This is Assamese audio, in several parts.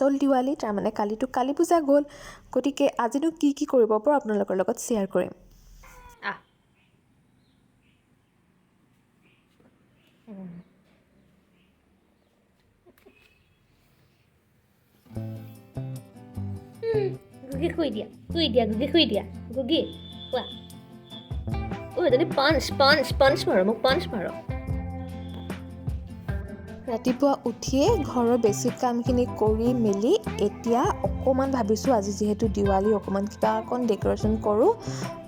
আচল দিৱালী, তাৰমানে কালিতো কালী পূজা গ'ল। গতিকে আজিনো কি কি কৰিব পাৰোঁ আপোনালোকৰ লগত শ্বেয়াৰ কৰিম। আহ গুগি শুই দিয়া, শুই দিয়া গুগি, শুই দিয়া গুগি, কোৱা। অ' এজনী পাঞ্চ পাঞ্চ পাঞ্চ মাৰ, মোক পাঞ্চ মাৰ। ৰাতিপুৱা উঠিয়ে ঘৰৰ বেছিক কামখিনি কৰি মেলি এতিয়া অকণমান ভাবিছোঁ আজি যিহেতু দিৱালী, অকণমান কিবা অকণ ডেক'ৰেশ্যন কৰোঁ।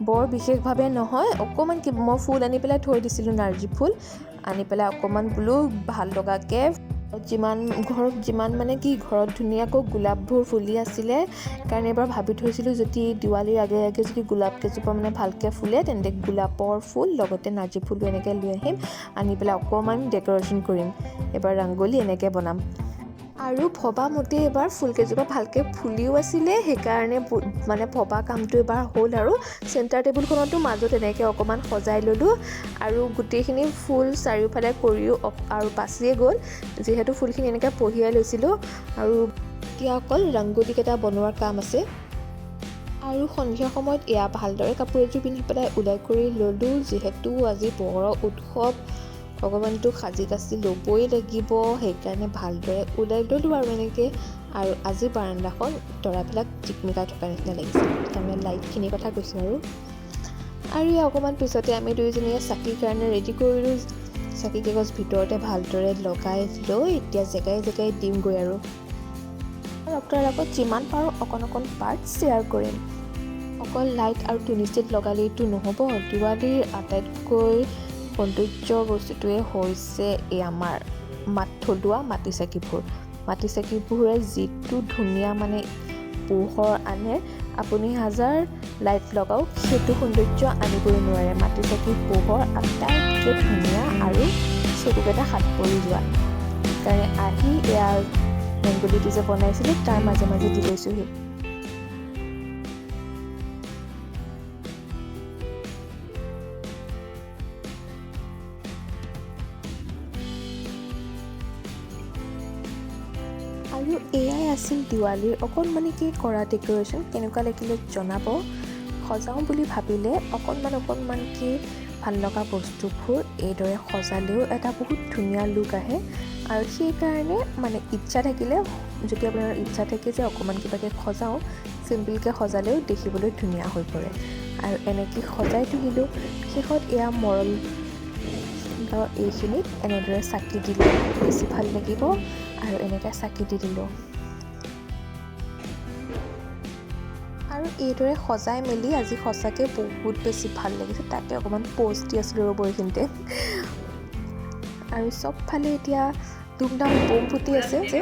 বৰ বিশেষভাৱে নহয়, অকণমান মই ফুল আনি পেলাই থৈ দিছিলোঁ, নাৰ্জী ফুল আনি পেলাই অকণমান বোলো ভাল লগাকৈ যিমান ঘৰত যিমান মানে কি ঘৰত ধুনীয়াকৈ গোলাপবোৰ ফুলি আছিলে, কাৰণ এবাৰ ভাবি থৈছিলোঁ যদি দিৱালীৰ আগে আগে যদি গোলাপ কেইজোপা মানে ভালকৈ ফুলে তেন্তে গোলাপৰ ফুল লগতে নাৰ্জী ফুলো এনেকৈ লৈ আহিম, আনি পেলাই অকণমান ডেক'ৰেশ্যন কৰিম, এবাৰ ৰংগোলী এনেকৈ বনাম। আৰু ভবা মতে এবাৰ ফুলকেইজোপা ভালকৈ ফুলিও আছিলে, সেইকাৰণে মানে ভবা কামটো এবাৰ হ'ল। আৰু চেণ্টাৰ টেবুলখনতো মাজত এনেকৈ অকণমান সজাই ল'লোঁ আৰু গোটেইখিনি ফুল চাৰিওফালে কৰিও আৰু বাচিয়ে গ'ল, যিহেতু ফুলখিনি এনেকৈ পহিয়াই লৈছিলোঁ। আৰু এতিয়া অকল ৰংগোলীকেইটা বনোৱাৰ কাম আছে। আৰু সন্ধিয়া সময়ত এয়া ভালদৰে কাপোৰ এযোৰ পিন্ধি পেলাই ওলাই কৰি ল'লোঁ, যিহেতু আজি পোহৰৰ উৎসৱ, অকণমানতো সাজি কাচি ল'বই লাগিব, সেইকাৰণে ভালদৰে ওলাই ল'লোঁ আৰু এনেকৈ। আৰু আজি বাৰাণ্ডাখন তৰাবিলাক জিকমিকাই থকা নিচিনা লাগিছে, তাৰমানে লাইটখিনিৰ কথা কৈছোঁ। আৰু ইয়াৰ অকণমান পিছতে আমি দুয়োজনীয়ে চাকিৰ কাৰণে ৰেডি কৰিলোঁ, চাকি কেইগছ ভিতৰতে ভালদৰে লগাই লৈ এতিয়া জেগাই জেগাই দিমগৈ। আৰু আপোনাৰ লগত যিমান পাৰোঁ অকণ অকণ পাৰ্ট শ্বেয়াৰ কৰিম। অকল লাইট আৰু টুনি ছেট লগালেইতো নহ'ব, দিৱালীৰ আটাইতকৈ সৌন্দৰ্য বস্তুটোৱে হৈছে এই আমাৰ থলুৱা মাটি চাকিবোৰ। মাটি চাকিবোৰে যিটো ধুনীয়া মানে পোহৰ আনে, আপুনি হাজাৰ লাইট লগাওক সেইটো সৌন্দৰ্য আনিবই নোৱাৰে। মাটি চাকিৰ পোহৰ আটাইতকৈ ধুনীয়া আৰু চকুকেইটা সাত পৰি যোৱা। সেইকাৰণে আহি এয়া ৰংগোলীটো যে বনাইছিলোঁ তাৰ মাজে মাজে দি লৈছোঁহি। আৰু এয়াই আছিল দিৱালীৰ অকণমানিকৈ কৰা ডেক'ৰেশ্যন। কেনেকুৱা লাগিলে জনাব। সজাওঁ বুলি ভাবিলে অকণমান অকণমানকৈ ভাল লগা বস্তুবোৰ এইদৰে সজালেও এটা বহুত ধুনীয়া লুক আহে। আৰু সেইকাৰণে মানে ইচ্ছা থাকিলে, যদি আপোনাৰ ইচ্ছা থাকে যে অকণমান কিবাকৈ সজাওঁ, চিম্পলকৈ সজালেও দেখিবলৈ ধুনীয়া হৈ পৰে। আৰু এনেকৈ সজাই তুলিলোঁ। শেষত এয়া মৰল এইখিনিত এনেদৰে চাকি দিলে বেছি ভাল লাগিব, আৰু এনেকৈ চাকি দি দিলোঁ। আৰু এইদৰে সজাই মেলি আজি সঁচাকৈ বহুত বেছি ভাল লাগিছে, তাকে অকণমান প'জ দি আছিলোঁ ৰ'ব এইখিনিতে। আৰু চবফালে এতিয়া ধুমধাম বোম ফুটি আছে যে।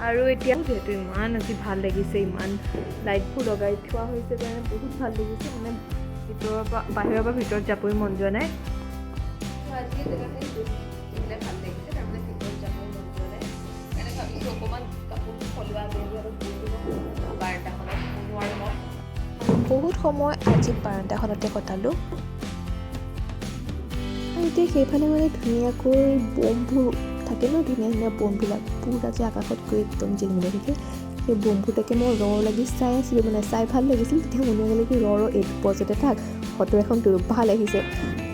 আৰু এতিয়া যিহেতু ইমান আজি ভাল লাগিছে, ইমান লাইটবোৰ লগাই থোৱা হৈছে কাৰণে বহুত ভাল লাগিছে, মানে ভিতৰৰ পৰা বাহিৰৰ পৰা ভিতৰত যাবই মন যোৱা নাই। আজি জেগাখিনি দেখিলে ভাল লাগিছে, তাৰমানে ভিতৰত যাবই মন যোৱা নাই, সেইকাৰণে ভাবিছোঁ অকণমান কাপোৰ সলোৱা আগে আগে অলপ বাৰাণ্ডাখনত নোৱাৰোঁ মই। বহুত সময় আজি বাৰাণ্ডাখনতে কটালোঁ। আৰু এতিয়া সেইফালে মানে ধুনীয়াকৈ বোমবোৰ থাকে ন, ধুনীয়া ধুনীয়া বোমবিলাক পূৰা যে আকাশত গৈ একদম জিলমিলাই থাকে, সেই বোমবোৰ তাকে মই ৰ লাগি চাই আছিলোঁ, মানে চাই ভাল লাগিছিল। তেতিয়া মনে গ'লে কি ৰ ৰ এইটো পজতে থাক, ফটো এখন তোৰ ভাল আহিছে।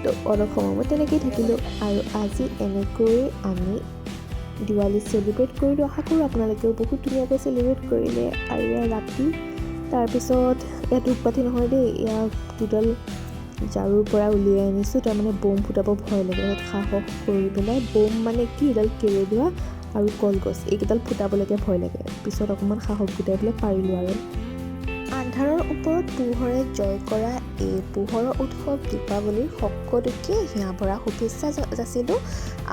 তো অলপ সময় মই তেনেকেই থাকিলোঁ। আৰু আজি এনেকৈয়ে আমি দিৱালী চেলিব্ৰেট কৰিলোঁ। আশা কৰোঁ আপোনালোকেও বহুত ধুনীয়াকৈ চেলিব্ৰেট কৰিলে। আৰু এয়া ৰাতি, তাৰপিছত এয়া ধূপকাঠি নহয় দেই, এয়া দুডাল ঝাৰুৰ পৰা উলিয়াই আনিছোঁ, তাৰমানে বোম ফুটাব ভয় লাগে। তাত সাহস কৰি পেলাই বোম মানে কি এডাল কেৰেলুৱা আৰু কলগছ, এইকেইডাল ফুটাবলৈকে ভয় লাগে। পিছত অকণমান সাহস গোটাই পেলাই পাৰিলোঁ। আৰু আন্ধাৰৰ ওপৰত পোহৰে জয় কৰা এই পোহৰৰ উৎসৱ দীপাৱলীৰ সকলোকে হিয়া ভৰা শুভেচ্ছা যাচিলোঁ।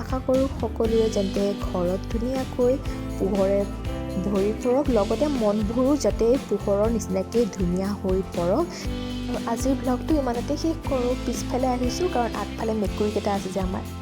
আশা কৰোঁ সকলোৱে যাতে ঘৰত ধুনীয়াকৈ পোহৰে ভৰি পৰক, লগতে মনবোৰো যাতে পোহৰৰ নিচিনাকৈ ধুনীয়া হৈ পৰক। আৰু আজিৰ ভ্লগটো ইমানতে শেষ কৰোঁ। পিছফালে আহিছোঁ, কাৰণ আগফালে মেকুৰীকেইটা আছে যে আমাৰ।